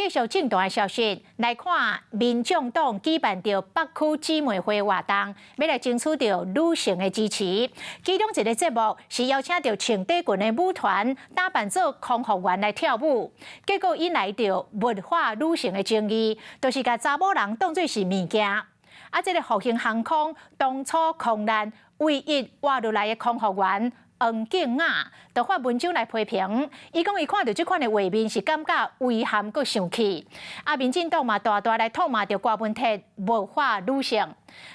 續政壇的消息來看，民眾黨舉辦著北區姊妹會活動，欲來爭取著女性的支持。其中一个節目是邀請著穿短裙的舞團打扮做空服員來跳舞，結果引來著物化女性的爭議，就是共查某人當做是物件。啊，這个復興航空當初空難唯一活落來的空服員黃敬雅，就發文章來批評，伊講伊看著這款的畫面是感覺遺憾閣生氣。啊，民進黨嘛大大來痛罵著柯文哲物化女性。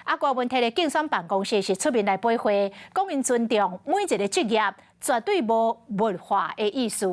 啊，柯文哲的競選辦公室是出面來駁回，講𪜶尊重每一个職業，絕對無物化的意思。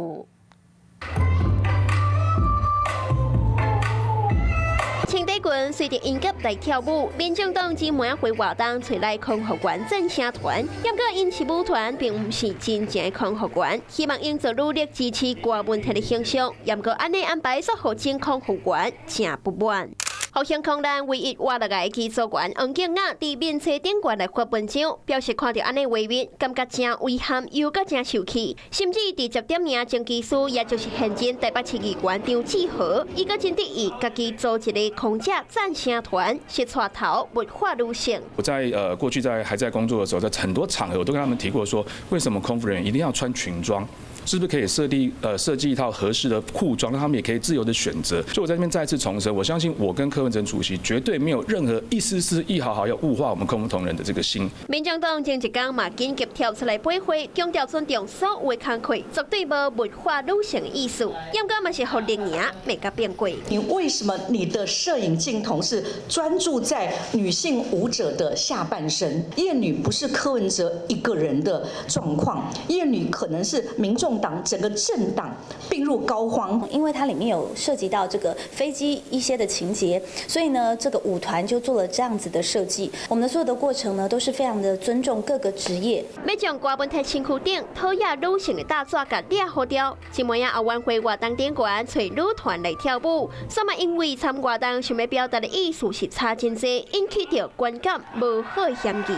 穿短裙隨著音樂來跳舞，民眾黨姊妹會活動揣來空服員贊聲團，毋過𪜶是舞團，並毋是真正的空服員，希望營造女力支持柯文哲的形象，毋過按呢安排，煞予前空服員誠不滿。復興空難唯一活落來的機組員黃敬雅佇面冊頂懸來發文章，表示看著按呢畫面，感覺誠遺憾，又閣誠受氣。甚至直接點名前機師，也就是現任台北市議員張志豪，伊閣真得意，家己組一个空姐贊聲團，是帶頭物化女性。我在過去在還在工作的時候，在很多場合我都跟他們提過，說為什麼空服人員一定要穿裙裝？是不是可以設計一套合適的褲裝，讓他們也可以自由的選擇？所以我在這邊再次重申，我相信我跟柯文哲主席絕對沒有任何一絲絲一毫毫要物化我們空服同仁的這個心。民眾黨前一工嘛緊急跳出來駁回，強調尊重所有的工課，絕對無物化女性的意思。毋過嘛是予綠營罵甲變過。你為什麼你的攝影鏡頭是專注在女性舞者的下半身？厭女不是柯文哲一個人的狀況，厭女可能是民眾黨整個政黨病入膏肓。因為它裡面有涉及到這個飛機一些的情節，所以呢，這個舞團就做了這樣子的設計。我們的所有的過程呢，都是非常的尊重各個職業。欲將柯文哲身軀頂討厭女性的大紙共掠予掉，這暝仔後援會活動頂懸揣女團來跳舞，煞嘛因為參活動想欲表達的意思是差真濟，引起著觀感無好的嫌疑。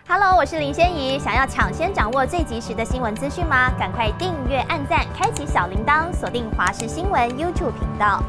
Hello，我是林仙怡。想要搶先掌握最及時的新聞資訊嗎？趕快訂閱、按讚、開啟小鈴鐺，鎖定華視新聞 YouTube 頻道。